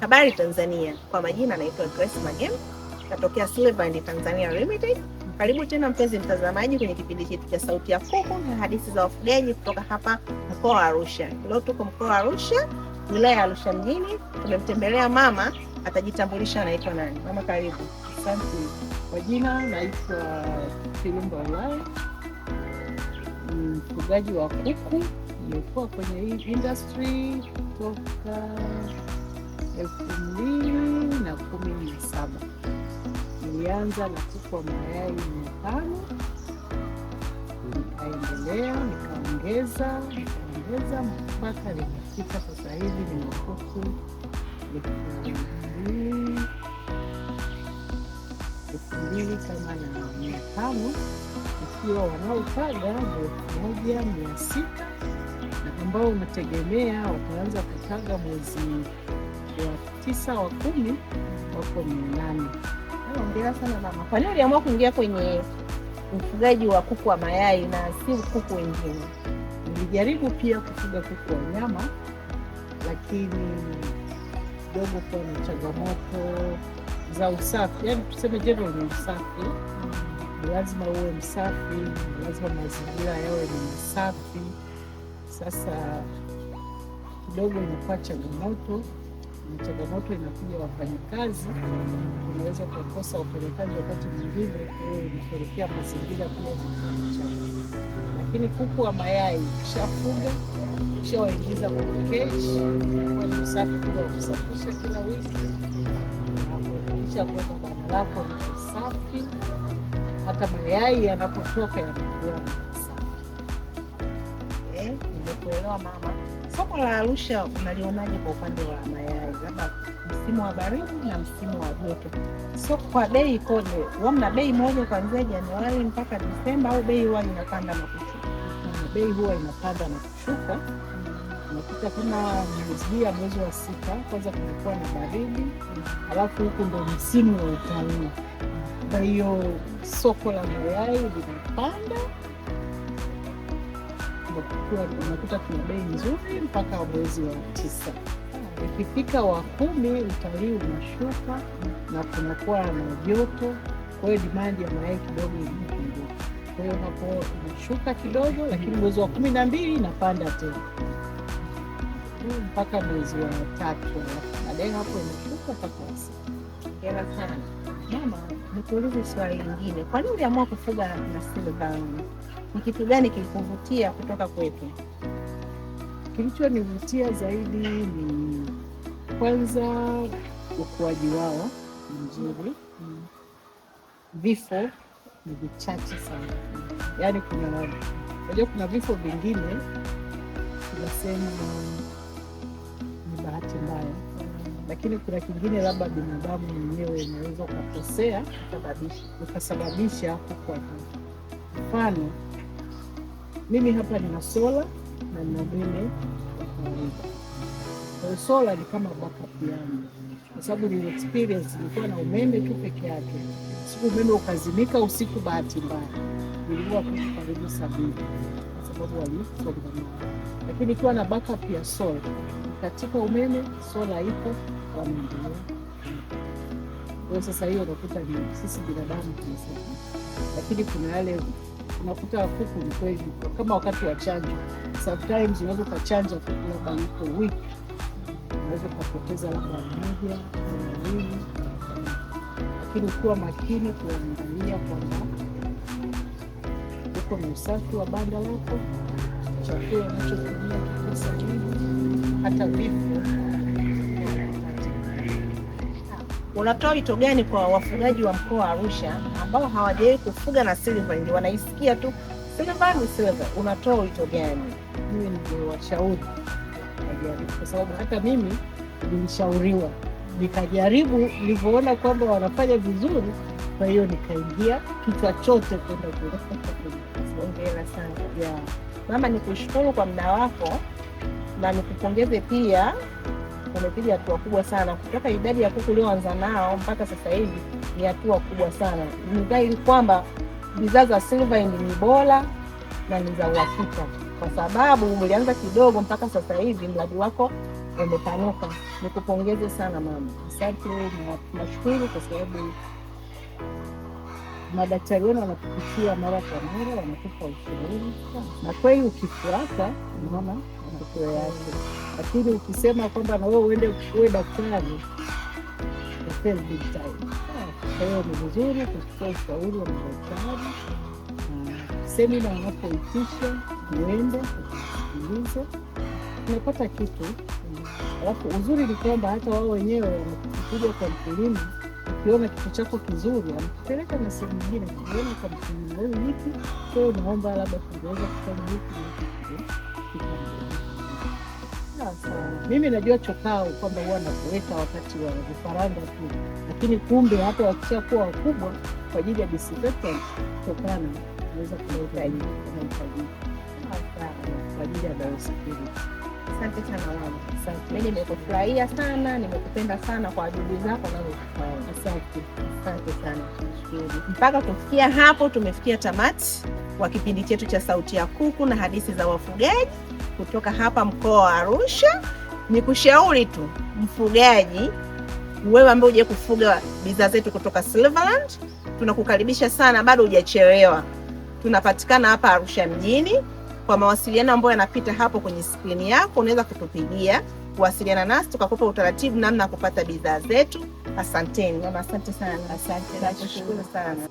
Habari Tanzania, kwa majina naitwa Grace Magem, natokea Silverand Tanzania Limited. Karibu tena mpenzi mtazamaji kwenye kipindi chetu cha Sauti ya Kuku na hadithi za wafugaji kutoka hapa mkoa wa Arusha. Leo tuko mkoa wa Arusha, wilaya ya Arusha mjini. Tumemtembelea mama, atajitambulisha anaitwa nani. Mama, karibu. Asante. Kwa jina naitwa Kilumba Ulaya, ni mfugaji wa kuku. Nimekuwa kwenye hii industry toka 2017. Nilianza na kuku wa mayai 500, nikaendelea, nikaongeza, nikaongeza mpaka nimefika sasa hivi nina kuku 2000, 2500, ikiwa wanaotaga ni 1600 na ambao unategemea wataanza kutaga mwezi wa 9 wa 10 wako 800. Hongera sana mama. Kwa nini uliamua kuingia kwenye ufugaji wa kuku wa mayai na si kuku wengine? Nilijaribu pia kufuga kuku wa nyama, lakini kidogo kuwa na changamoto za usafi, yaani tuseme general ni usafi. Ni lazima uwe msafi, ni lazima mazingira yawe ni masafi. Sasa kidogo inakuwa changamoto, na changamoto inakuja wafanyakazi, unaweza kukosa wafanyakazi wakati mwingine, kwa hiyo inapelekea mazingira kuwa machafu. Lakini kuku wa mayai ukishafuga, ukishawaingiza kwenye cage, inakuwa ni usafi kule wa kusafisha kila wiki na kuhakikisha kwamba banda lako ni safi, hata mayai yanapotoka yanakuwa safi. Nimekuelewa mama. Soko la Arusha unalionaje kwa upande wa mayai, labda msimu wa baridi na msimu wa joto? Soko kwa bei ikoje? Huwa mna bei moja kuanzia Januari mpaka Desemba au bei huwa inapanda na kushuka? Na bei huwa inapanda na kushuka. Unakuta kama mwezi hii ya mwezi wa 6 kwanza kunakuwa na baridi, alafu huku ndo msimu wa utalii. Kwa hiyo soko la mayai linapanda, unakuta kuna bei nzuri mpaka mwezi wa 9. Ikifika wa 10 utalii unashuka na kunakuwa na joto, kwa hiyo demand ya mayai kidogo inapungua. Kwa hiyo hapo inashuka kidogo, lakini mwezi wa 12 inapanda tena mpaka mwezi wa 3, alafu baadaye hapo inashuka mpaka wa 6. Hongera sana mama. Nikuulize swali lingine, kwa nini uliamua kufuga na Silverland? Ni kitu gani kilikuvutia kutoka kwetu? Kilichonivutia zaidi ni kwanza ukuaji wao ni mzuri, vifo ni vichache sana. Yaani unajua kuna vifo vingine tunasema ni bahati mbaya, lakini kuna kingine labda binadamu mwenyewe unaweza ukakosea ukasababisha kuku akafa. Mfano, mimi hapa nina sola na nina umeme wa kawaida. Kwa hiyo sola ni kama backup yangu, kwa sababu nili experience nilikuwa na umeme tu peke yake. Siku umeme ukazimika usiku, bahati mbaya niliua kuku karibu 70 kwa sababu walisongamana. Lakini ikiwa na backup ya sola, katika umeme sola ipo, wanaendelea. Kwa hiyo sasa hiyo unakuta ni sisi binadamu tunasababisha, lakini kuna yale unakuta kuku ni kweli kama wakati wa chanjo, sometimes unaweza ukachanja kuku labda yuko weak, unaweza ukapoteza labda mmoja au wawili, lakini kuwa makini kuangalia kwamba uko na usafi wa banda lako, chakula unachotumia kiko sahihi, hata vifo. Unatoa wito gani kwa wafugaji wa mkoa wa Arusha ambao hawajawahi kufuga na Silverland, wanaisikia tu Silverland, Silverland? Unatoa wito gani? Mimi ningewashauri wajaribu, kwa sababu hata mimi nilishauriwa nikajaribu, nilivyoona kwamba wanafanya vizuri, kwa hiyo nikaingia kichwa chote kwenda. Hongera sana mama, nikushukuru kwa muda wako na nikupongeze pia, umepiga hatua kubwa sana kutoka idadi ya kuku ulioanza nao mpaka sasa hivi ni hatua kubwa sana. Ni dhahiri kwamba bidhaa za Silverland ni bora na ni za uhakika, kwa sababu ulianza kidogo mpaka sasa hivi mradi wako Umepanuka. Nikupongeze sana mama. Asante na tunashukuru kwa sababu madaktari wenu wanatupitia mara kwa mara, wanatupa ushauri na kweli ukifuata unaona matokeo yake, lakini ukisema kwamba na wewe uende uwe daktari, utafail big time. Kwa hiyo ni vizuri kuchukua ushauri wa madaktari na semina wanapoitisha, uende ukasikilize, unapata kitu. Alafu uzuri ni kwamba hata wao wenyewe wanakuja kwa mkulima, ukiona kitu chako kizuri anakupeleka na sehemu nyingine, kuona kwa mkulima huyu hiki, kwa hiyo naomba labda tungeweza kufanya hiki na hiki kikamilika. Sawa. Mimi najua chokao kwamba huwa nakuweka wakati wa vifaranga tu, lakini kumbe hata wakishakuwa wakubwa kwa ajili ya disinfectant, chokaa naweza kuhitajika kwa ajili ya biosecurity. Asante sana mama. Asante. Mimi nimekufurahia sana, nimekupenda sana kwa juhudi zako unazozifanya. Asante. Asante sana. Nashukuru. Mpaka kufikia hapo, tumefikia tamati wa kipindi chetu cha Sauti ya Kuku na Hadithi za Wafugaji kutoka hapa mkoa wa Arusha. Ni kushauri tu mfugaji, wewe ambaye huje kufuga bidhaa zetu kutoka Silverland, tunakukaribisha sana, bado hujachelewa. Tunapatikana hapa Arusha mjini. Kwa mawasiliano ambayo yanapita hapo kwenye skrini yako, unaweza kutupigia kuwasiliana nasi tukakupa utaratibu namna ya kupata bidhaa zetu. Asanteni mama, asante sana. Asante, Nakushukuru sana.